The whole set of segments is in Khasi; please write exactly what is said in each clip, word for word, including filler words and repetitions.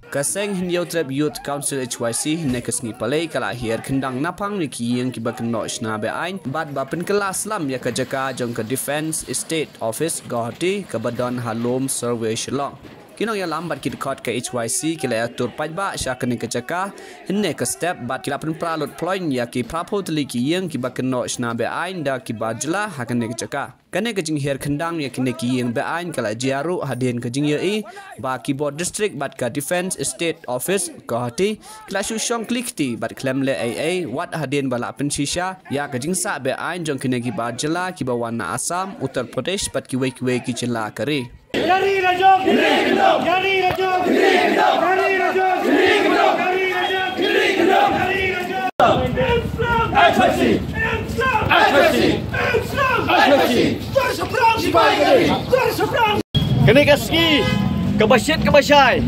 Ka seng Hynñiewtrep Youth Council H Y C hynne ka sngi Palei ka la hiar khyndang naphang ïa ki ïing kiba kynnoh shna be-aiñ bad ba pynkylla slem ïa ka jaka jong ka Defence Estate Office Guwahati kaba don ha Lum Survey Shillong. Ki nongïalam bad ki dkhot ka H Y C ki la ïatur paidbah sha kane ka jaka hynne ka step bad ki la pynpra lut ploiñ ïa ki phraphew tylli ki ïing kiba kynnoh shna be-aiñ da ki bar jylla ha kane ka jaka. Kane ka jinghiar khyndang ïa kine ki ïing be-aiñ ka la jia ruh hadien ka jingïohi ba ki bor district bad ka Defence Estate Office Guwahati ki la shu shong kli kti bad khlem leh ei ei wat hadien ba la pynshisha ïa ka jingsah be-aiñ jong kine ki bar jylla kiba wan na Assam, Uttar Pradesh bad kiwei kiwei ki jylla ka ri. Jari Rajok! Jari Rajok! Jari Rajok! Jari Rajok! Kane ka sngi kaba shit kaba shai.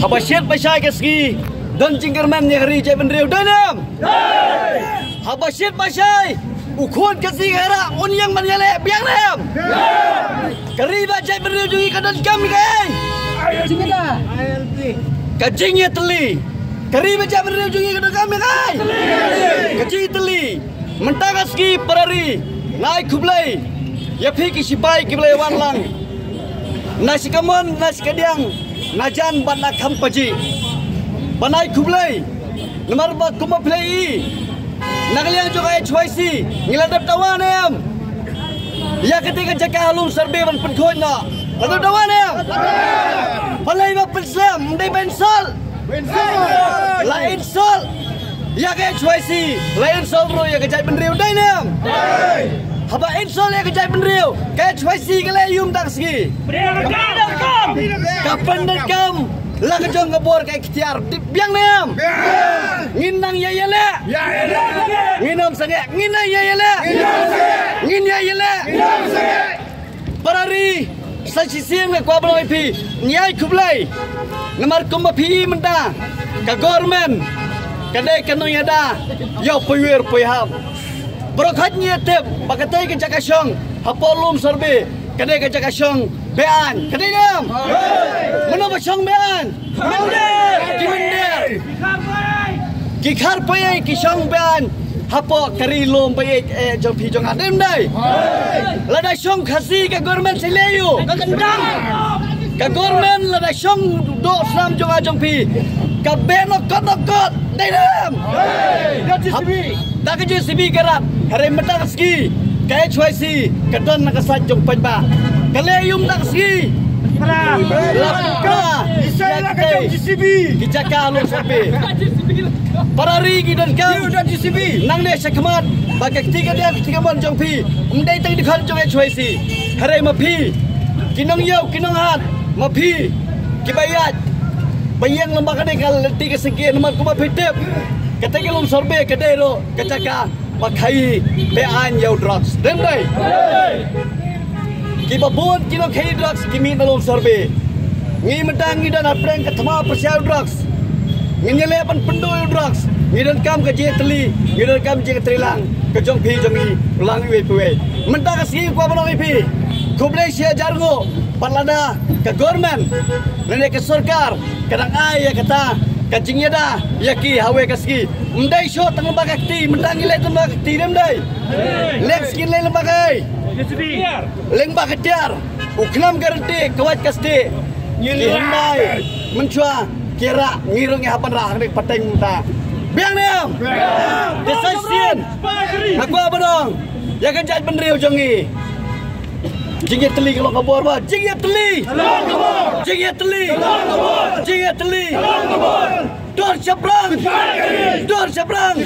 Haba shit ba shai ka sngi don jingkyrmen ïa ka ri jaitbynriew, dei ne em? Haba shit ba shai u khun Khasi Khara un ïeng ban ïaleh, biang ne em? Ka ri bad jaitbynriew jong ngi ka donkam ïa kaei? Ka jingïatylli. Ka ri bad jaitbynriew jong ngi ka donkam ïa kaei? Ka jingïatylli. Mynta ka sngi para ri, nga ai khublei ïa phi ki sipai kiba la wan lang na shi kamon na shi kadiang, na jan bad na kham pajih. Ban ai khublei namar ba kumba phi la ïohi na ka liang jong ka H Y C ngi la dep dawa ne em ïa kata ka jaka ha Lum Survey ban pynkhuid noh? La dep dawa ne em? Balei ba pynslem? Ym dei ba insult? La insult ïa ka H Y C, la insult ruh ïa ka jaitbynriew, dei ne em? Haba insult ïa ka jaitbynriew, ka H Y C ka leh aïu mynta ka sngi? Ka pyndonkam la ka jong ka bor ka iktiar, biang ne em? Ngin nang ïa ïaleh. Ngin ym sangeh, ngin nang ïa ïaleh. Ngin ïa ïaleh. Para ri, sa shisien nga kwah ban ong ïa phi, ngi ai khublei. Namar kumba phi i mynta, ka government ka dei ka nongïada ïa u pawiar pawihap. Baroh khoit ngi ïatip ba katei ka jaka shong hapoh Lum Survey ka dei ka jaka shong be-aiñ, ka dei ne em? Mano ba shong be-aiñ? Ki mynder. Ki kharpoi ki shong be-aiñ hapoh ka ri lum ba ïeit eh jong phi jong nga, dei ym dei? Lada shong Khasi ka government sa leh aïu? Ka government lada shong doh snam jong nga jong phi ka beh nokot nokot, dei ne em? Da ka J C B ka rat. Hynrei mynta ka sngi ka H Y C ka don na ka sait jong paidbah. Ka leh aïu mynta ka sngi? La pynpra ïa kitei ki jaka Lum Survey. Para ri, ngi donkam nangne shakhmat ba ka kti kadiang ka kti kamon jong phi ym dei tang dkhot jong H Y C. Hynrei ma phi ki nongïaw ki nonghat, ma phi kiba ïaid ba ïeng lem bad kane ka lynti ka syngkien, namar kumba phi tip, katei ka Lum Survey ka dei ruh ka jaka ba khaïi be-aiñ ïa u drugs, dei ym dei? Kiba bun ki nongkhaïi drugs ki mih na Lum Survey. Ngi mynta ngi don hapdeng ka thma pyrshah ïa u drugs. Ngin ïaleh ban pynduh ïa u drugs. Ngi donkam ka jingïatylli, ngi donkam jingïatreilang ka jong phi jong ngi, lang iwei pa iwei. Mynta ka sngi kwah ban ong ïa phi, khublei shihajar nguh bad lada ka government lane ka sorkar ka dang ai ïa kata ka jingïada ïa ki ha kawei ka sngi. Ym dei shuh tang lyngba ka kti, mynta ngi leh tang lyngba ka kti, dei ym dei? Next ngin leh lyngba kaei? Lyngba ka tiar. U khnam ka ryntieh, ka wait ka stieh. Ki hyndai mynshuwa ki rah, ngi ruh ngi hap ban rah hangne pateng mynta. Biang ne em? Te sa shisien nga kwah ban ong ïa ka jaitbynriew jong ngi. Jingïatylli ka long ka bor, ba jingïatylli. Jingïatylli. Jingïatylli. Dur shaphrang. Dur shaphrang.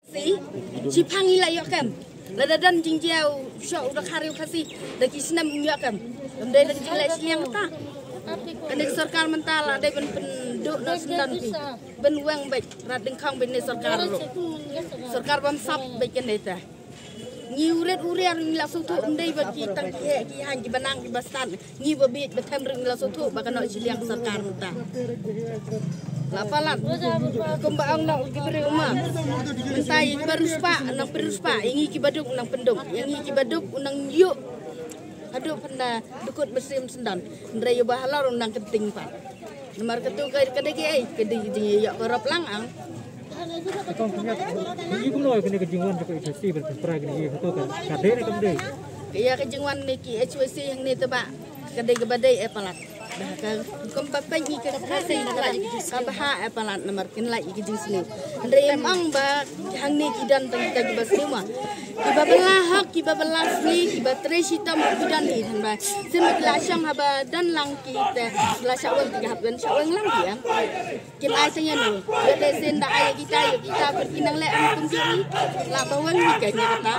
Si, shiphang ngi la ïoh kem. Lada don jingjia u shoh u dkhar ïa u Khasi, da ki snem ïoh kem. Ym dei da ka jingleh shiliang kata. Kane ka sorkar mynta la dei ban pynduh na syndan phi. Ban weng beit, rat dyngkhong beit ne sorkar ruh. Sorkar bam sap beit kane te. Ngi u rit u riar ngi la sngewthuh ym dei ba ki tang ki heh ki haiñ kiba nang kiba stad. Ngi ba bieit ba them ring la sngewthuh ba ka noh shiliang sorkar mynta. La palat. Kumba ong noh ki briew ma. Mynta ïa kiba riewspah nang pynriewspah, ïa ngi kiba duk nang pynduk, ïa ngi kiba duk u nang ïuh. Haduh pynda dukut mynsiem syndon. Hynrei ïa ba halor u nang kynting pat. Namar katu ka, ka dei kaei, ka dei ka jingïoh korop lang ang. Kong pynïap, ïa kumno ïa kane ka jingwan jong ka H Y C ban pynpra kane ïa ka, ka dei ne kam dei? Ïa ka jingwan ne ki H Y C hangne te ba ka dei kaba dei eh palat. Dah ka kum ba peit ngi ka Khasi ka bha eh palat namar kin lait ïa ka jingsniew. Hynrei em ong ba hangne ki don tang kita kiba sniew ma. Kiba bylla hok, kiba bylla sngi, kiba trei shitom ki don hi than ba. Sim ba ki la shong haba don lang ki te la shah weng ki hap don shah weng lang ki em. Kin ai sa ïa no. Ïa te sien da ai ïa kita, ïa kita pynki nang leh am kumjuh hi. La ba weng hi ka ïa kata.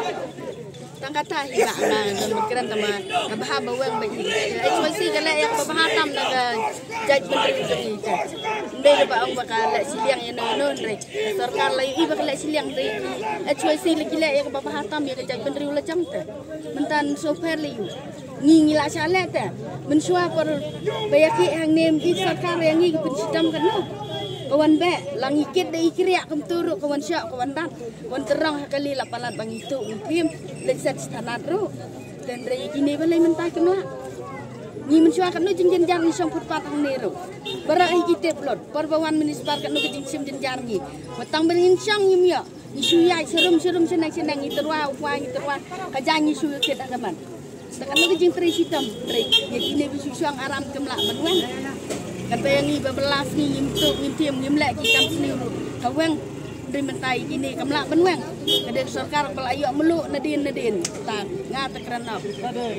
Tang kata hi ba nga don ba kren tang ba ka bha ba weng ba hi. H Y C ka leh ïa ka ba bha tam na ka jait bynriew jong ngi ka. Ndei ba ong ba ka leh shiliang ïa no no ndrei. Sorkar la ïa i ba ka leh shiliang ndrei. H Y C la ki leh ïa ka ba bha tam ïa ka jait bynriew la jong te. Mynta so pher la ïa u. Ngi ngi la sha leh te. Mynshuwa por ba ïa ki hangne i sorkar ïa ngi ki pynshitom katno. Ka wan beh, la ngi kit da i kriah kumtu ruh ka wan shoh, ka wan dat. Wan tyrong ha kali la palat ba ngi tuh ngi thim. Leit set sha thanat ruh. Te hynrei ïa kine balei mynta kim lah. Ngi mynshuwa katno jingjynjar ngi shong phutpat hangne ruh. Baroh hi ki tip lut. Por ba wan municipal katno ka jingshim jynjar ngi. Ba tang ba ngin shong ngim ïoh. Ngi shu ïaid sharum sharum shaneng shaneng ngi tyrwa u kwai ngi tyrwa ka jaiñ ngi shu kit ha ka man. Te katno ka jingtrei shitom trei ïa kine ba shu shong aram kim lah ban weng. Kata ïa ngi ba bylla sngi ngim tuh ngim thiem ngim leh ki kam sniew ruh ka weng. Dei mynta ïa kine kam lah ban weng. Ka dei sorkar ba la ïoh mluh nadien nadien. Ta nga te kren noh.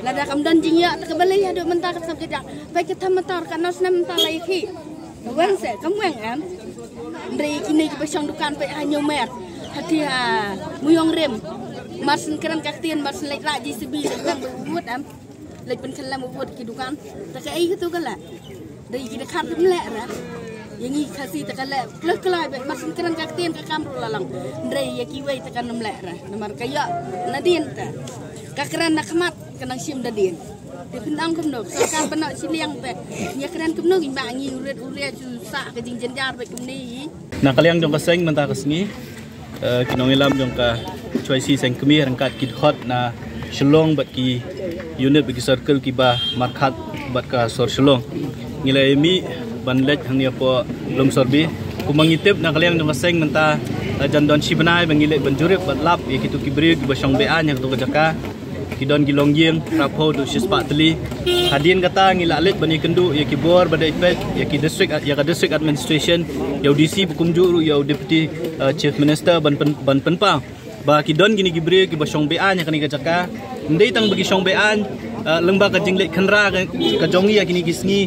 Lada kam don jingïoh te ka balei haduh mynta ka sap ka jak. Peit ka tham mynta ka noh snem mynta la ïa ki. Weng se kam weng em. Ndrei kine kiba shong dukan peit ha Ñiewmer. Hati ha Muyong Rim. Mar syn kren ka ktien mar syn leit rah J C B leit lem u wut em. Leit pynkhlem u wut ki dukan. Te kaei katu ka leh. Dei ki dkhar kim leh re. Ïa ngi Khasi te ka leh kloi kloi beit mar syn kren ka ktien ka kam ruh la long. Ndrei ïa kiwei te kan ym leh re. Namar ka ïoh nadien te. Ka kren na khmat ka nang shim nadien. Te pynang kumno sorkar ba noh shiliang te. Ïa kren kumno ngi ba ngi u rit u riar shu sah ka jingjynjar bad kumne hi. Na ka liang jong ka seng mynta ka sngi, eh, ki nongïalam jong ka H Y C seng kmie ryngkat ki dkhot na Shillong bad ki unit bad ki circle kiba markhat bad ka sor Shillong. Ngi la ïa mih ban leit hangne hapoh Lumsorbi. Kumba ngi tip na ka liang jong ka seng mynta, eh, jan don shi bnai ba ngi leit ban jurip bad lap ïa kitu ki briew kiba shong be-aiñ ha katu ka jaka. Ki don ki longïing, khatphew haduh shispah tylli. Hadien kata ngi la leit ban ïakynduh ïa ki bor ba dei peit ïa ki district, ïa ka district administration, ïa u D C ba kumjuh ruh ïa u deputy, eh, chief minister ban pyn, ban pynpaw ba ki don kine ki briew kiba shong be-aiñ ha kane ka jaka. Ym dei tang ba ki shong be-aiñ, eh, lyngba ka jingleit khynra ka, ka jong ngi ïa kine ki sngi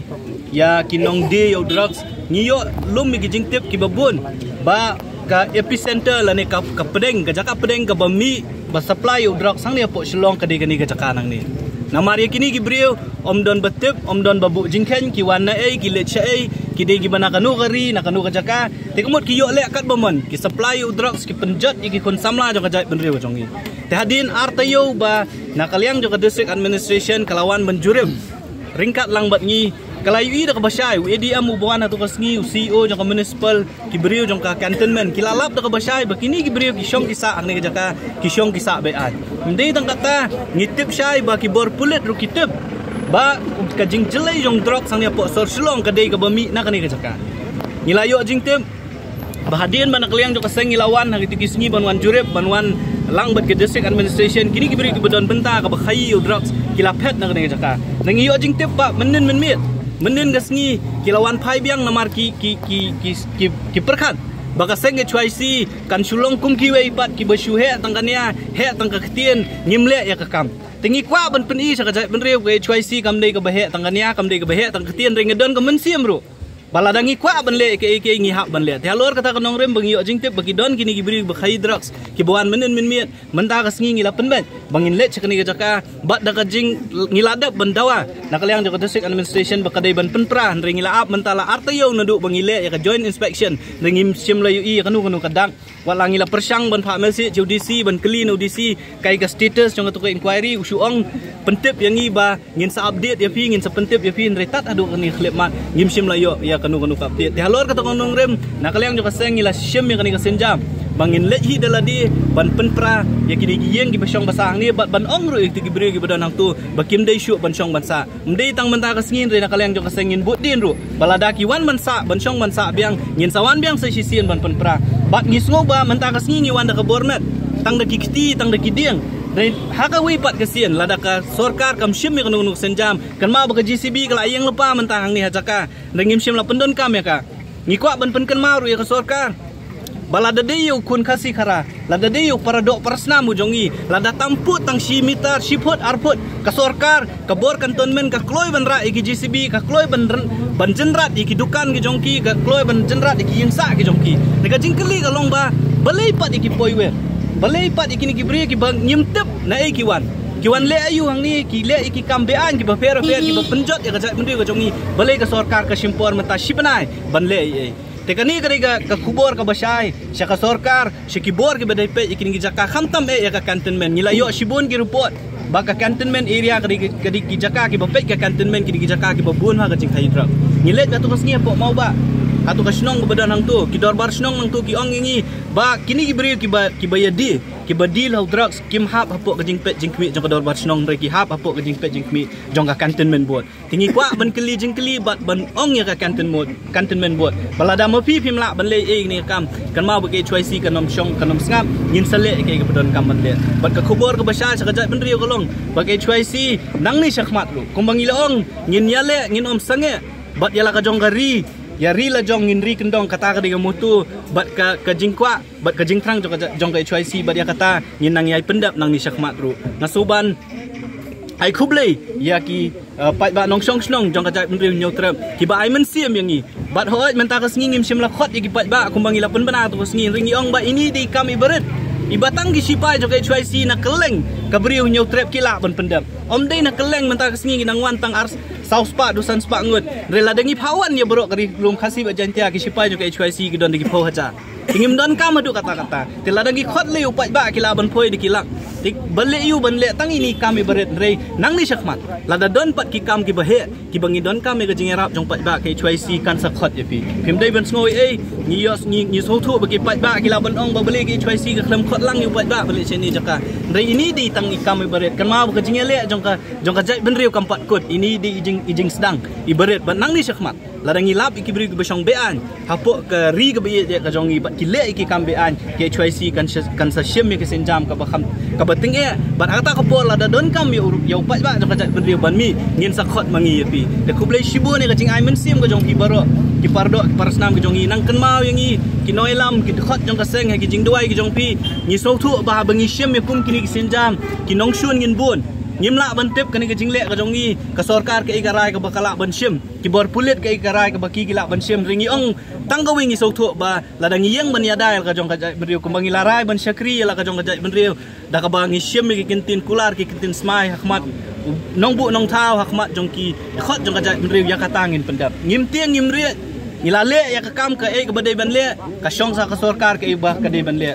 ïa ki nongdie ïa u drugs. Ngi ïoh lum ïa ki jingtip kiba bun ba ka epicenter lane ka, ka pdeng, ka jaka pdeng kaba mih ba supply ïa u drugs hangne hapoh Shillong ka dei kane ka jaka nangne. Namar ïa kine ki briew ym don ba tip, ym don ba buh jingkheiñ, ki wan naei, ki leit shaei, ki dei kiba na kano ka ri, na kano ka jaka. Te ka mut ki ïoh leh katba mon, ki supply ïa u drugs, ki pynjot ïa ki khun samla jong ka jaitbynriew jong ngi. Te hadien ar taïew ba na ka liang jong ka district administration ka la wan ban jurip ryngkat lang bad ngi, ka la ïohi da kaba shai, u A D M uba wan ha tu ka sngi, u C E O jong ka municipal, ki briew jong ka cantonment, ki la lap da kaba shai ba kine ki briew ki shong ki sah hangne ka jaka, ki shong ki sah be-aiñ. Ym dei tang kata, ngi tip shai ba ki bor pulit ruh ki tip ba ka jingjyllei jong drugs hangne hapoh sor Shillong ka dei kaba mih na kane ka jaka. Ngi la ïoh jingtip Ba hadien ba na ka liang jong ka seng ngi la wan ha kito ki sngi ban wan jurip, ban wan lang bad ka district administration, kine ki briew kiba don bynta kaba khaïi ïa u drugs ki la phet na kane ka jaka. Ngi ïoh jingtip ba mynnin mynmiet, mynnin ka sngi ki la wan phai biang namar ki ki ki ki ki, ki pyrkhat ba ka seng H Y C kan shu long kum kiwei pat kiba shu heh tang ka nia, heh tang ka ktien, ngim leh ïa ka kam. Te ngi kwah ban pyni sha ka jaitbynriew, ka H Y C kam dei kaba heh tang ka nia, kam dei kaba heh tang ka ktien, hynrei nga don ka mynsiem ruh ba lada ngi kwah ban leh kaei kaei ngi hap ban leh. Te halor kata ka nongrim ba ngi ïoh jingtip ba ki don kine ki briew ba khaïi drugs kiba wan mynnin mynmiet, mynta ka sngi ngi la pynbeit ba ngin leit sha kane ka jaka, bad da ka jing ngi la dep ban dawa na ka liang jong ka district administration ba ka dei ban pynpra, hynrei ngi la ap mynta la ar taïew naduh ba ngi leh ïa ka joint inspection, hynrei ngim shym la ïohi ïa kano kano ka dak. Wat la ngi la pyrshang ban phah message ïa u D C, ban kylli na u D C kaei ka status jong kato ka inquiry, u shu ong pyntip ïa ngi ba ngin sa update ïa phi, ngin sa pyntip ïa phi, hynrei tad haduh kane ka khyllipmat ngim shym la ïoh ïa kano kano ka update. Te halor kata ka nongrim, na ka liang jong ka seng ngi la shim ïa kane ka sienjam ba ngin leit hi da lade ban pynpra ïa kine ki ïing kiba shong ba sah hangne, bad ban ong ruh ïa kito ki briew kiba don hangto ba kim dei shuh ban shong ban sah. Ym dei tang mynta ka sngi, hynrei na ka liang jong ka seng ngin bud dien ruh ba lada ki wan ban sah, ban shong ban sah biang, ngin sa wan biang sa shisien ban pynpra. Bad ngi sngew ba mynta ka sngi ngi wan da ka bor met, tang da ki kti, tang da ki dieng. Hynrei ha kawei pat ka sien, lada ka sorkar kam shim ïa kano kano ka sienjam, kynmaw ba ka J C B ka la ïeng lypa mynta hangne ha jaka, hynrei ngim shym la pyndonkam ïa ka. Ngi kwah ban pynkynmaw ruh ïa ka sorkar ba lada dei ïa u khun Khasi Khara, lada dei ïa u paradoh parasnam u jong ngi, lada tam phut tang shi mitar, shi phut ar phut, ka sorkar, ka bor cantonment ka kloi ban rah ïa ki J C B, ka kloi ban ren-, ban jynrat ïa ki dukan ki jong ki, ka kloi ban jynrat ïa ki ïing sah ki jong ki. Te ka jingkylli ka long ba balei pat ïa ki poiwer, balei pat ïa kine ki briew kiba ngim tip naei ki wan, ki wan leh aïu hangne, ki leh ïa ki kam beaiñ kiba pher pher, kiba pynjot ïa ka jaitbynriew ka jong ngi. Balei ka sorkar ka shim por mynta shi bnai ban leh ei ei? Te kane ka dei ka, ka khubor kaba shai sha ka sorkar, sha ki bor kiba dei peit ïa kine ki jaka, khamtam eh ïa ka cantonment. Ngi la ïoh shibun ki report ba ka cantonment area ka dei, ka dei ki jaka kiba peit ka cantonment, kine ki jaka kiba bun ha ka jingkhaïi drugs. Ngi leit ha kato ka sngi hapoh Mawbah, ha kato ka shnong kaba don hangto, ki dorbar shnong hangto ki ong ïa ngi ba kine ki briew kiba, kiba ïa die, kiba deal ha u drugs kim hap hapoh ka jingpeit jingkhmih jong ka dorbar shnong, hynrei ki hap hapoh ka jingpeit jingkhmih jong ka cantonment board. Te ngi kwah ban kylli jingkylli bad ban ong ïa ka cantonment board, cantonment board ba lada ma phi phim lah ban leh ei ei kane ka kam, kynmaw ba ka H Y C kan ym shong kan ym sngap, ngin sa leh ïa kaei kaba donkam ban leh. Bad ka khubor kaba shai sha ka jaitbynriew ka long ba ka H Y C nangne shakhmat ruh, kumba ngi la ong, ngin ïaleh, ngin ym sangeh bad ïa la ka jong ka ri, ïa ri la jong ngin ri kyndong, kata ka dei ka motto bad ka, ka jingkwah bad ka jingthrang jong ka, jong ka H Y C, bad ïa kata ngin nang ïai pyndep nangne shakhmat ruh. Nga sngewbha ban ai khublei ïa ki, uh, paidbah nongshong shnong jong ka jaitbynriew Hynñiewtrep kiba ai mynsiem ïa ngi. Bad hooid mynta ka sngi ngim shym la khot ïa ki paidbah kumba ngi la pynbna ha kato ka sngi, hynrei ngi ong ba ine i dei i kam iba rit, iba tang ki shipai jong ka H Y C na kylleng ka briew Hynñiewtrep ki lah ban pyndep. Ym dei na kylleng, mynta ka sngi ngi nang wan tang ar, saw spah, du san spah ngut, hynrei lada ngi phah wan ïa baroh ka ri lum Khasi bad Jaiñtia, ki shipai jong ka H Y C ki don da ki phew hajar. Te ngim donkam haduh katta katta. Te lada ngi khot lei u paidbah ki lah ban poi da ki lak. Te balei ïa u ban leh tang ine i kam iba rit, hynrei nangne shakhmat lada don pat ki kam kiba heh kiba ngi donkam ïa ka jingïarap jong paidbah, ka H Y C kan sa khot ïa phi. Phim dei ban sngew ei ei, ngi ïoh, ngi, ngi sngewthuh ba ki paidbah ki lah ban ong ba balei ka H Y C ka khlem khot lang ïa u paidbah ba leit sha ine i jaka. Hynrei ine i dei tang i kam iba rit, kynmaw ba ka jingïaleh jong ka, jong ka jaitbynriew kam pat kut. Ine i dei i jing, i jingsdang iba rit, bad nangne shakhmat lada ngi lap ïa ki briew kiba shong beaiñ hapoh ka ri kaba ïeit ka jong ngi bad ki leh ïa ki kam beaiñ, ka H Y C kan sa, kan sa shim ïa ka sienjam kaba kham, kaba tyngeh. Bad ha kata ka por lada donkam ïa u, ïa u paidbah jong ka jaitbynriew ban mih, ngin sa khot ma ngi ïa phi. Te khublei shibun ïa ka jingai mynsiem ka jong phi baroh, ki paradoh, ki parasnam ka jong ngi. Nang kynmaw ïa ngi ki nongïalam, ki dkhot jong ka seng ha ki jingduwai ki jong phi. Ngi sngewthuh ba haba ngi shim ïa kum kine ki sienjam, ki nongshun ngin bun. Ngim lah ban tip kane ka jingleh ka jong ngi, ka sorkar kaei ka rai kaba ka lah ban shim, ki bor pulit kaei ka rai kaba ki, ki lah ban shim. Hynrei ngi ong tang kawei, ngi sngewthuh ba lada ngi ïeng ban ïada ïa la ka jong ka jaitbynriew, kumba ngi la rai ban shakri ïa la ka jong ka jaitbynriew da kaba ngi shim ïa ki kyntien kular, ki kyntien smai ha khmat u nongbuh nongthaw, ha khmat jong ki dkhot jong ka jaitbynriew, ïa kata ngin pyndep. Ngim tieng ngim rieh, ngi la leh ïa ka kam kaei kaba dei ban leh, ka shong sa ka sorkar kaei ba ka dei ban leh.